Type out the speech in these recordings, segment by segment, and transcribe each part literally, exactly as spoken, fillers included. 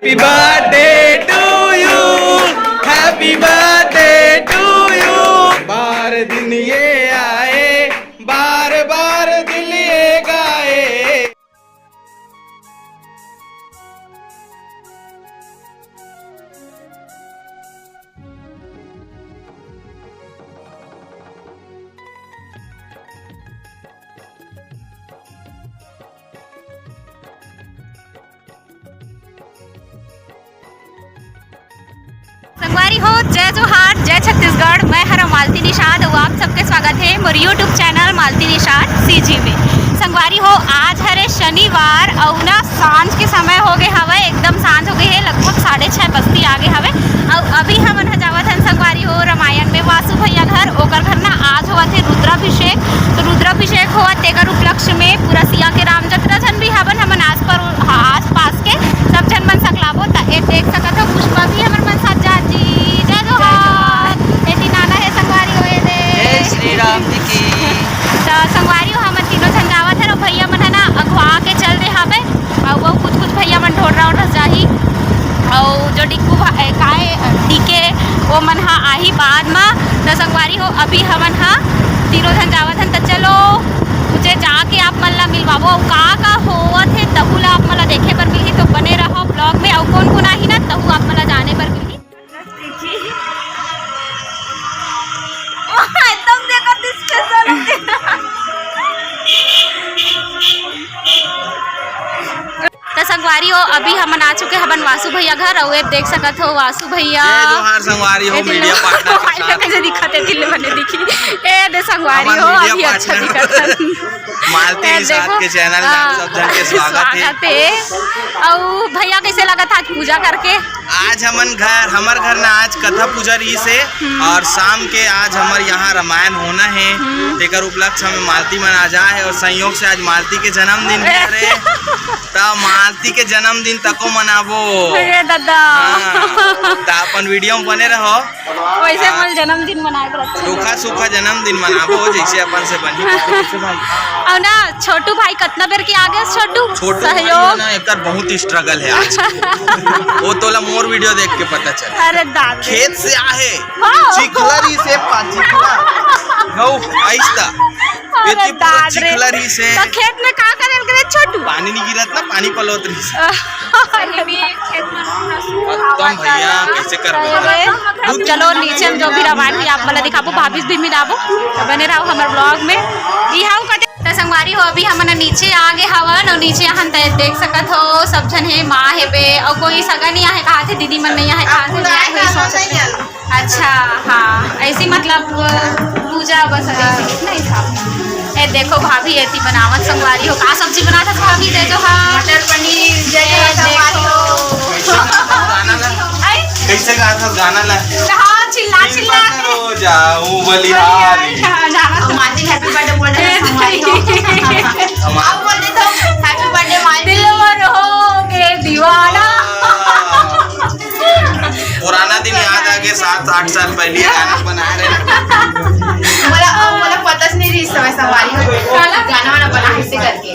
Happy birthday to you, happy birthday to you। बार दिन ये आए, बार बार दिल ये गाए। संगवारी हो, जय जोहार, जय छत्तीसगढ़। मैं हरा मालती निषाद अउ आप सबके स्वागत हे मोर YouTube channel Malti Nishad CG में। संगवारी हो, आज हरे शनिवार अउ ना सांझ के समय हो गए हवय, एकदम सांझ हो गए हे, लगभग साढ़े छः बजती आ गए हवय। अउ अभी हमन ह जावत हन संगवारी हो रामायण में वासु भैया घर, ओकर घर ना आज होवत हे रुद्राभिषेक। तो रुद्राभिषेक होवत तेकर उपलक्ष्य में पूरा सिया के राम जतरा झन भी हवन हमन आज पर, हाँ, आज पास के सब झन मन सकलाबो। त ए देख सकत हो पुष्पा भी हमर मन साथ जात जी। जय जोहार। एती नाना हे संगवारी हो ए दे। जय श्री राम जी की। त संगवारी हो हमन तीनों झन जावत हन अउ भैया मन ह ना अगुवा के चल दे हावे। अउ वो कुछ कुछ भैया मन ढोर रहा जाही। अउ जो डिक्कू भा-, ए, काय डीके वो मन ह आही बाद म। त संगवारी हो अभी हमन ह तीनों झन जावत हन। त चलो उजे जाके आप मन ला मिलवाबो अउ का का होवत हे तहू ला आप मन ला देखे बर मिलही। तो बने रहो ब्लॉग में अउ कौन कौन आही ना तहू आप मन ला जाने बर मिलही। एकदम देखो special। त संगवारी हो अभी हमन आ चुके हवन वासु भैया घर अउ ए देख सकत हो वासु भैया। जय जोहार संगवारी हो, ए दिन मीडिया पार्टनर के साथ। कैसे दिखत हे दिल बने दिखी। ए दे संगवारी हो अभी अच्छा दिखत हे। मालती निषाद के चैनल में आप सब झन के स्वागत हे। अउ भैया कैसे लगत हे आज पूजा करके? आज हमन घर, हमर घर ना आज कथा पूजा रहिस हे अउ शाम के आज हमर यहाँ रामायण होना हे। तेकर उपलक्ष्य में मालती मन आ जा हे अउ संयोग से आज मालती के जन्मदिन भी हरे। त मालती के जन्मदिन तको मनाबो। अरे दादा। हाँ, त अपन वीडियो में बने रहो। वैसे मोर जन्मदिन मनाए बर अच्छा। सूखा सूखा जन्मदिन मनाबो, जैसे अपन से बनी। अउ ना छोटू भाई कतना बेर के आ गए छोटू? छोटू भाई सहयोग। ना एकर बहुत स्ट्रगल हे आज। वो तोला मोर वीडियो देख के पता चल। अरे दादा। खेत से आहे। हाँ। चिखला रहिस हे पा चिखला। गौ आइस ता। अरे एती पूरा दादा रे। चिखला रहिस हे। त खेत में का करे रे छोटू? पानी नहीं गिरत ना, पानी पलोत रहिस हे। अरे, खत्म भैया, कैसे करबे? अब चलो नीचे में जो भी रामायण हे आप मन ला दिखाबो, भाभी से भी मिलाबो, त बने रहो हमर ब्लॉग में। ई हाउ कटे त संगवारी हो, अभी हमन नीचे आ गए हवन अउ नीचे हन त देख सकत हो सब झन हे, माँ हे बे अउ कोई सगा नहीं आहे कहा थे, दीदी मन नहीं आहे कहा थे, नहीं आहे, कोई सोचत नहीं। अच्छा, हाँ, ऐसी मतलब पूजा बस ऐसी नहीं था। ए देखो भाभी एती बनावत संगवारी हो, का सब्जी बनावत भाभी? जय जोहार। मटर पनीर। जय जोहार संगवारी हो। आई? कैसे गाना था गाना ला? हाँ, चिल्ला चिल्ला के। हो जाऊं बलिहारी। हाँ, जाना था। मालती happy birthday बोल रहे हैं संगवारी हो। हम आप बोल दे तो happy birthday मालती। दिल में रहोगे दीवाना। पुराना दिन याद आ गया, सात आठ साल पहले गाना बनाए रहे। मोला, मोला पता नहीं रही समय संगवारी हो। गाना वाना बना कैसे करके।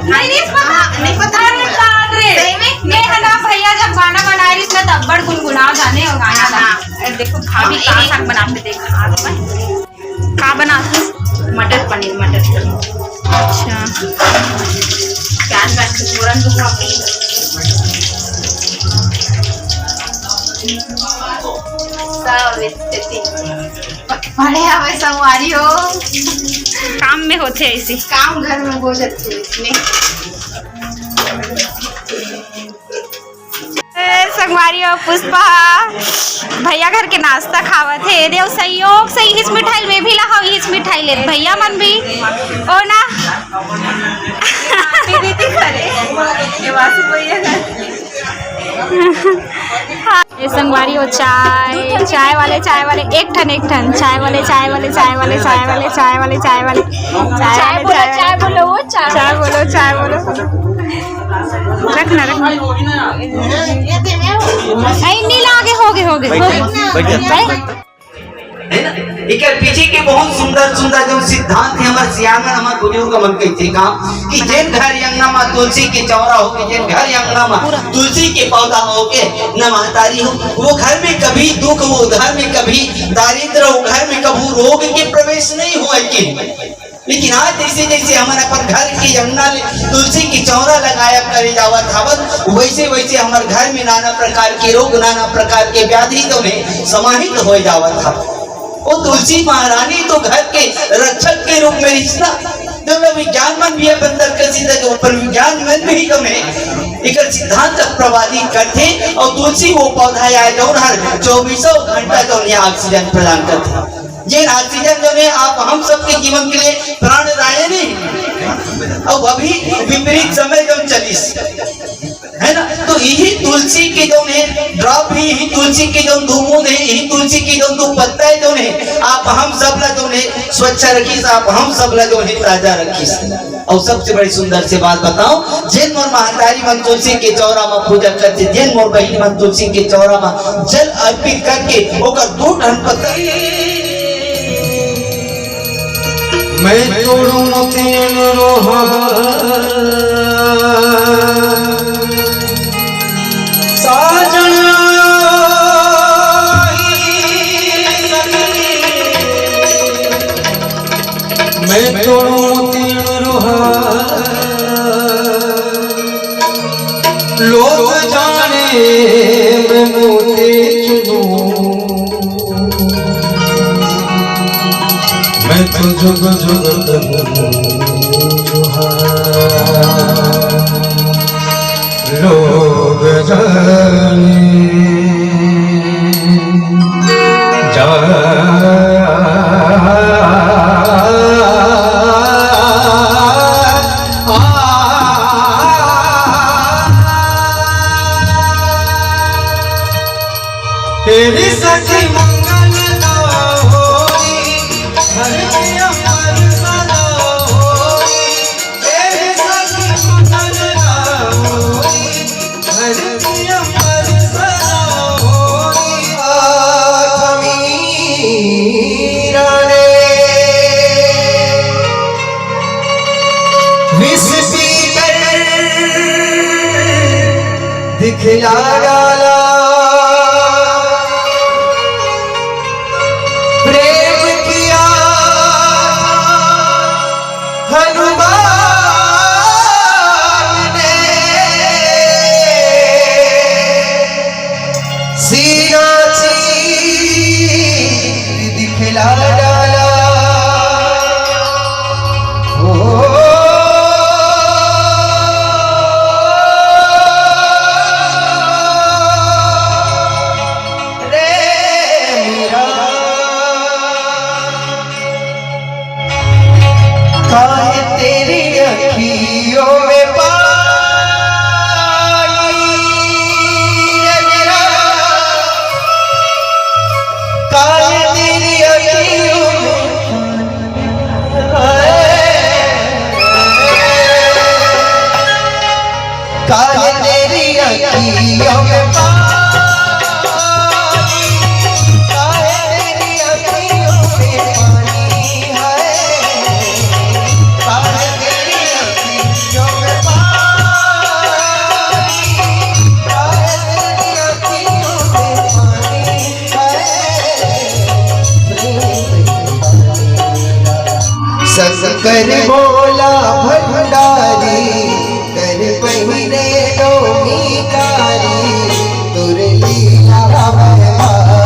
नहीं, नहीं पता। हाँ, नहीं पता। अरे बाप रे। सही में? मैं है ना भैया जब गाना बनाए रही ना तब बड़ गुनगुना जाने और गाना गा। हाँ। अरे देखो भाभी का साग बनाते देखा हाथ में। का बनात हस? मटर पनीर, मटर पनीर। अच्छा। प्याज काट के फोरन दूंगा। सब इतनी बड़े हवे संगवारी हो। काम में होथे ऐसे। काम घर में हो जाथे इसमें। ए, संगवारी हो, पुष्पा ह भैया घर के नाश्ता खावत हे। ए दे, अउ संयोग से इहिच मिठाई में भी ला हव, इहिच मिठाई लेत भैया मन भी। ओ ना। दीदी खरे। ये वासु भैया घर। हाँ, ए संगवारी हो, चाय, चाय वाले, चाय वाले, एक ठन, एक ठन, चाय वाले, चाय वाले, चाय वाले, चाय वाले, चाय वाले, चाय वाले, चाय वाले, चाय चाय वाले, बोलो, चाय चाय वाले। बोलो, वो चाय चाय बोलो, चाय बोलो। रखना, रखना। ए, नहीं लागे, हो गए, हो गए, हो गए। बैठ जा, बैठ जा। एकर पीछे के बहुत सुंदर सुंदर जो सिद्धांत हे, हमर सियान मन, हमर बुजुर्ग मन कहिथे का कि जेन घर अंगना म तुलसी के चौरा होगे, जेन घर अंगना म तुलसी के पौधा होगे न महतारी हो, वो घर में कभी दुख, वो घर में कभी दारिद्र, वो घर में कभी रोग के प्रवेश नहीं होय के। लेकिन आज जैसे जैसे हमन अपन घर के अंगना ले तुलसी के चौरा लगाया करे जावत हवन, वैसे वैसे हमर घर में नाना प्रकार के रोग, नाना प्रकार के व्याधि तो ने समाहित हो जावत हवन। वो तुलसी महारानी तो घर के रक्षक के रूप में रिहिस ना। तो विज्ञान मन भी अपन तर्क सिद्ध के ऊपर विज्ञान मन भी तो ने एकर सिद्धांत प्रवादित करथे। और तुलसी वो पौधा आय जौन हर चौबीसों घंटा तो ने ऑक्सीजन प्रदान करथे। जेन ऑक्सीजन जो है आप हम सबके जीवन के लिए प्राणदायिनी, अब अभी विपरीत समय जो चलिस, है ना, तो यही तुलसी के जो है ड्रॉप ही, यही तुलसी के जो दो बूंद है, यही तुलसी के जो दो पत्ता है जो है, आप हम सब ला जो है स्वच्छ रखिस, आप हम सब ला जो है ताजा रखिस। और सबसे बड़ी सुंदर से बात बताओ, जेन मोर महतारी मन तुलसी के चौरा में पूजा करथे, जेन मोर बहिनी मन तुलसी के चौरा में जल अर्पित करके ओकर दू ठन पत्ता। मैं तोड़ू तीन रोहा साजन। मैं तोड़ू तीन रोहा, लोग जाने मैं मोती चुनू। मैं तो जुग जुग तक लोग जाने जा। तेरी सखी मंगल ना होई, धरती अंबर सदा होई। तेरी सखी मंगल ना होई, धरती अंबर सदा होई। आत्मी राणे विष पीकर दिखला डाला। प्रेम किया हनुमान ने, सीना चीर दिखला डाला। ओ रे मीरा, काहे तेरी अखियों में पानी है मेरा, काहे तेरी अखियों में पानी है। काहे तेरी अखियों में पानी, काहे तेरी अखियों में पानी है, काहे तेरी अखियों में पानी, काहे तेरी अखियों में पानी है। शंकर भोला भंडारी, कर पहिरे डोमी कारी, तोर लीला है भारी।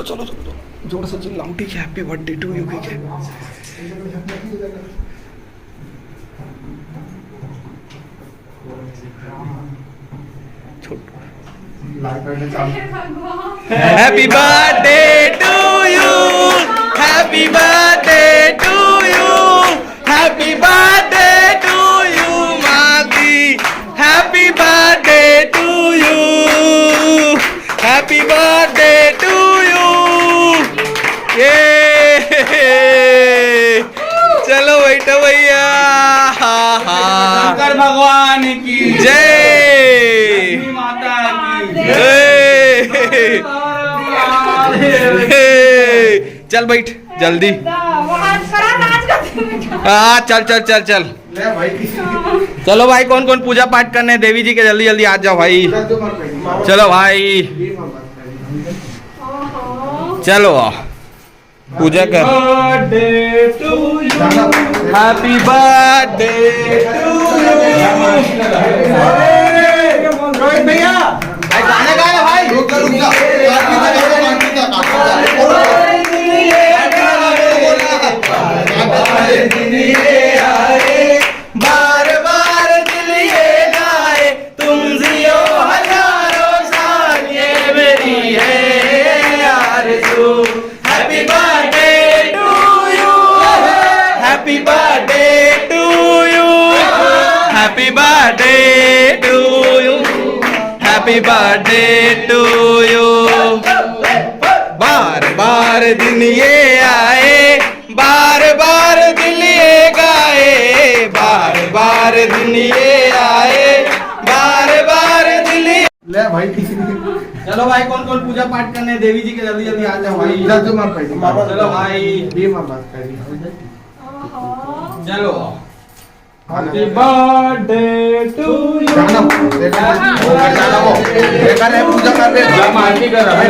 चलो, चलो, चलो, जोर से चिल्लाओ, ठीक है? Happy birthday to you, ठीक है? छोटू। Happy birthday to you, happy birthday to you, happy birthday to you, माती, happy birthday to you, happy birthday to you। ये चलो बैठो भैया। हाँ, हाँ। शंकर भगवान की जय। लक्ष्मी माता की जय। जय। चल बैठ जल्दी। हाँ, चल चल चल चल। चलो भाई, कौन कौन पूजा पाठ करने हैं देवी जी के, जल्दी जल्दी आ जाओ भाई। चलो भाई, चलो। पूजा कर। Happy birthday to you। Rohit भैया, भाई गाना गा रहे भाई। रुक जा, रुक जा। बार बार दिल ये गाए, तुम जियो हजारों साल, ये मेरी है आरज़ू। Happy birthday to you, happy birthday to you, happy birthday to you, happy birthday to you। बार बार दिन ये आए, बार बार दिल ये गाए, बार बार दिन ये आए, बार बार दिल ये ले भाई। चलो भाई, कौन कौन पूजा पाठ करने हैं देवी जी के, जल्दी जल्दी आ जाओ भाई। जा, जो मार पाई। चलो भाई। ये मार बात करी। चलो। Happy birthday to you। गाना, देखा, गाना वो। देखा रे, पूजा कर रहे हैं। पूजा मार के कर रहा है।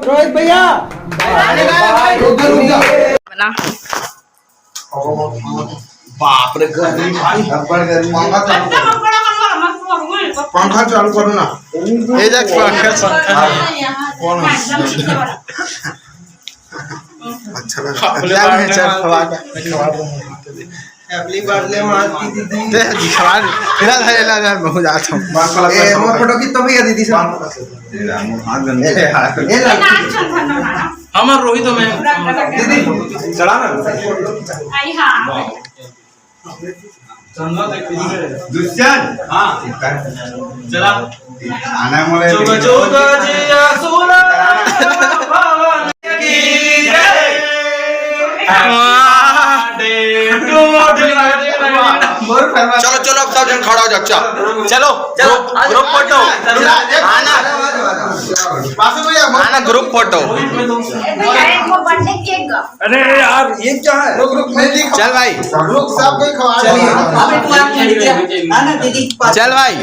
रोहित भैया। रुक जा, रुक जा। बाप रे, गर्मी भाई, गड़बड़ गर्मी। पंखा चालू करो। पंखा चालू करो ना। ये देख, पंखा, पंखा। कौन है? अच्छा लगा। बाप रे, चल, बाप रे, चल, बाप रे। खवा दे। खवा दे। Happy birthday माँ की दीदी। दे, खवा दे। इधर, इधर, इधर, इधर, मैं हो जाता हूँ। ए, मोर फोटो खींच तो भैया दीदी से। हाथ गंदे। ए, ए, ला। हमार रोहित में। दीदी, चला ना। आई हाँ। दुष्यंत। हाँ। चला। आना मोरे। चौदह, चौदह जी आसुरा। चलो, चलो, अब सब जन खड़ा हो जाओ, चलो। चलो, group, group photo। आना। आना, group photo। अरे यार, ये क्या है? रुक, रुक, मैं नहीं खा-, चल भाई। रुक, सब कोई खवा रही है। अबे तू आप नहीं दिया। आना दीदी के पास। चल भाई,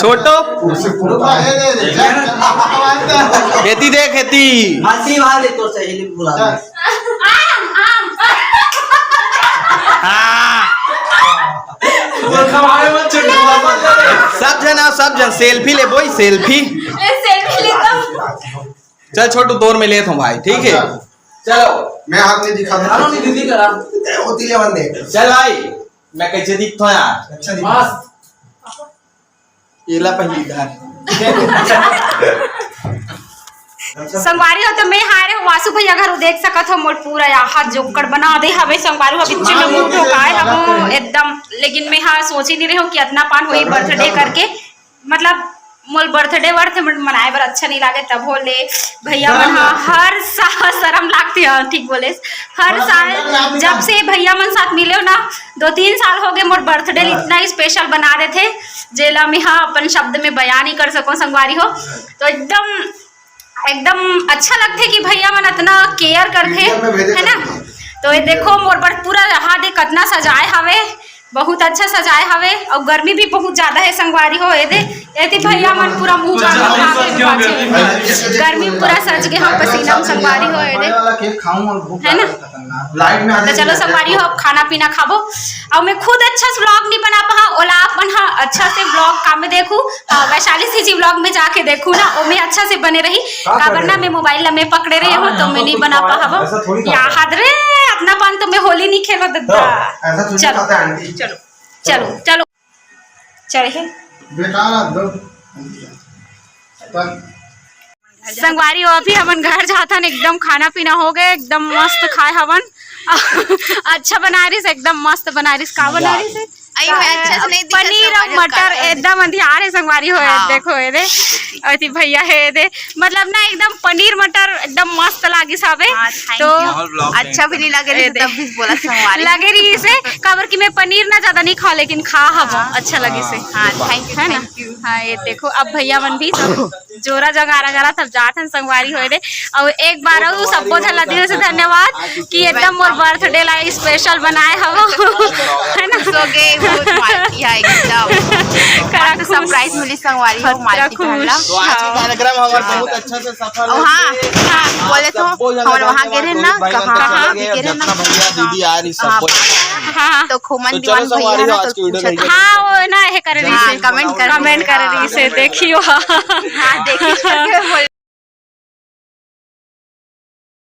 छोटो। रुक, ए, ए, ए, ए। खेती देख, खेती। मासी वाले तो सहेली बुला दे। हाँ। सब जन आओ, सब जन selfie ले बोई, selfie। ए, selfie लेता हूँ। चल छोटू, तोर में लेत हूँ भाई, ठीक है? अच्छा। चलो। मैं हाथ नहीं दिखा। मारो नहीं दीदी करा। होती ले बंदे। चल भाई, मैं कैसे दिखता हूँ यार? अच्छा दिखता। मस्त। एला पहली धार। संगवारी हो तो मैं हाय रे वासु भैया घर देख सकत हो, मोर पूरा यहाँ जोकड़ बना दे हवे। संगवारी हो बिच्ची में मुंह ठोकाए हवो एकदम, लेकिन मैं हाँ सोच ही नहीं रहे हो कि इतना पान होई birthday करके। मतलब मोल birthday वर्थ मनाए बर अच्छा नहीं लागे, तब हो ले भैया मन हा हर साल शरम लागथे, हाँ, ठीक बोले। हर साल जब से भैया मन साथ मिले हो ना, दो तीन साल हो गए, मोर birthday इतना ही special बना देथे, जेला मैं हाँ अपन शब्द में बयान नहीं कर सको संगवारी हो। तो एकदम एकदम अच्छा लगथे कि भैया मन इतना care करथे, है ना? तो ये देखो मोर बर पूरा रहा दे कतना सजाए हवे, बहुत अच्छा सजाए हवे, अउ गर्मी भी बहुत ज्यादा हे संगवारी हो। एदे, एती भैया मन पूरा मुंह बांध के आगे पाछे। गर्मी पूरा सज गे हम पसीना में संगवारी हो। एदे, है ना? तो चलो संगवारी हो, अब खाना पीना खाबो। अउ मैं खुद अच्छा से vlog नहीं बना पहा, ओला आप मन ह अच्छा से vlog का में देखू। हाँ, वैशाली CG vlog में जाके देखू ना, ओमे अच्छा से बने रही। काबर ना, मैं मोबाइल ला मैं पकड़े रहे हूँ, तो मैं नहीं बना पाहब। याद रे, अपना पान तो मैं होली नहीं खेलो दद्दा। चलो, चलो, चलो, चलो, चढ़े। संगवारी हो, अभी हमन घर जाथन, एकदम खाना पीना हो गए, एकदम मस्त खाए हवन। अच्छा बना रही, एकदम मस्त बना रही। का बना रही? पनीर अउ मटर एकदम अंधियार हे संगवारी हो। देखो एदे, अति भैया हे एदे, मतलब ना एकदम पनीर मटर एकदम मस्त लागिस हवे। तो अच्छा भी नहीं लगे रही, तब भी बोला संगवारी लगे रही से, काबर कि मैं पनीर ना ज्यादा नहीं खा, लेकिन खा हबो, अच्छा लगिस हे। हाँ, thank you, है ना? Thank you। हाँ, ये देखो अब भैया मन भी सब जोरा जगारा जरा सब जात हन संगवारी होए दे। अउ एक बार अउ सब्बो झन ला दिल से धन्यवाद कि एकदम मोर birthday ला special बनाए हवो, है ना? खुश हो गए, बहुत मालती है एकदम। करा मस्त खुश। Surprise मिली संगवारी हो, करा मालती खुश। धन ला। तो आज का कार्यक्रम हमारा बहुत अच्छा से सफल हो हाँ, गया। हाँ, बोले तो सब्बो झन हमर वहाँ गे रहे ना, कहाँ, कहाँ गे रहे ना? जतना भैया दीदी आ रही हाँ, सब्बो। हाँ, हाँ। तो खोमन तो दीवान चलो भैया संगवारी है हो, ना, आज तो की video पूछत नहीं हाँ, वो ना, हे करे रही हाँ, से। Comment कर comment कर रही से, देखियो। हाँ, देखियो।